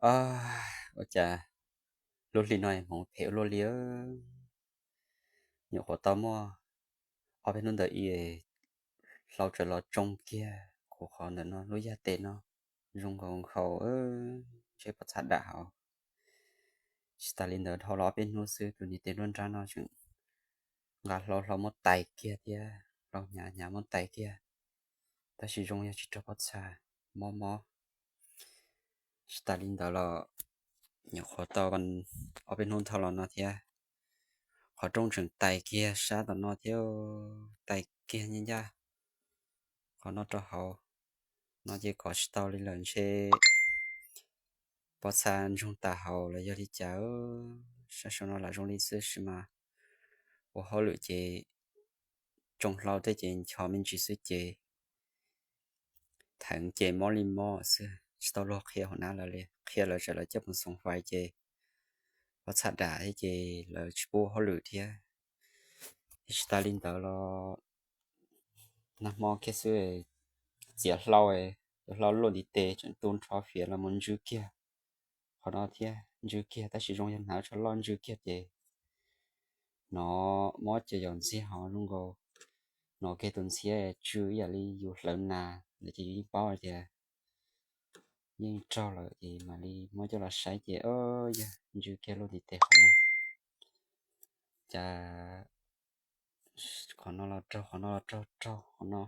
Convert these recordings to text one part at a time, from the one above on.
Ua cas lub hli no hmoov phem ua luaj li. Nyuam qhuav tau muaj ob peb hnub ntawd ib hlau tsaws los tsoo kiag kuv qhov ntawm no lub yaj tes no zoo nkaus nkhaus, ntshe pob txha dam hauv. Tsis tas li ntawd dhau los ob peb hnub xwb tus niag tes nruab nrab no tseem nqa hlau hlau muab tais kiag thiab, hlau hnyav hnyav muab tais kiag, tab sis zoo yog tsis raug pob txha, mob mob. Tsis tas li ntawd los nyuam qhuav tau ob peb hnub dhau los no thiab, qhov rooj tseem tais kiag sab tom no thiab, tais kiag ncaj ncaj qhov no rau hauv no ces kov tsis tau li lawm ntshe pob txha ntsoog tas hauv los yog li cas. Sab saum no lam zoo li xwb sis mas ua hauj lwm ces tsoo hlau tej ces ncho me ntsis xwb ces theev ces mob li mob xwb, tsis tau luag qhia hauv nab lawv li, qhia lawv tsam lawv coj mus xoom fais ces pob txha dam thiab ces lawv tsis pub ua hauj lwm thiab. Tsis tas li ntawd los nag hmo kiag xwb, txiav hlau, cov hlau luaj ntiv tes tseem tu nrho fiav los mus ntsw kiag qhov no thiab, ntsw kiag tab sis zoo yog hnav tsho loj ntsw kiag ces hnov mob ces yaus ntxiag ho zoo nkaus, hnov kiag tus ntxhiab tsw ib yam li yus hlawv nas lawm ces yus yeej paub hais tias yeej raug lawm ces mam li muab coj los saib ces yog ntsw kiag luaj ntiv tes qhov no. Cas qhov no los raug, qhov no los raug, raug qhov no,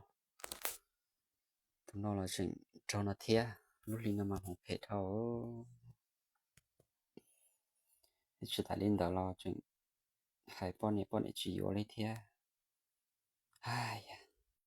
tus no los tseem raug no thiab. Lub hli no mas hmoov phem dhau. Tsis tas li ntawd los tseem hais poj niam, poj niam tsis yuav li thiab. Hais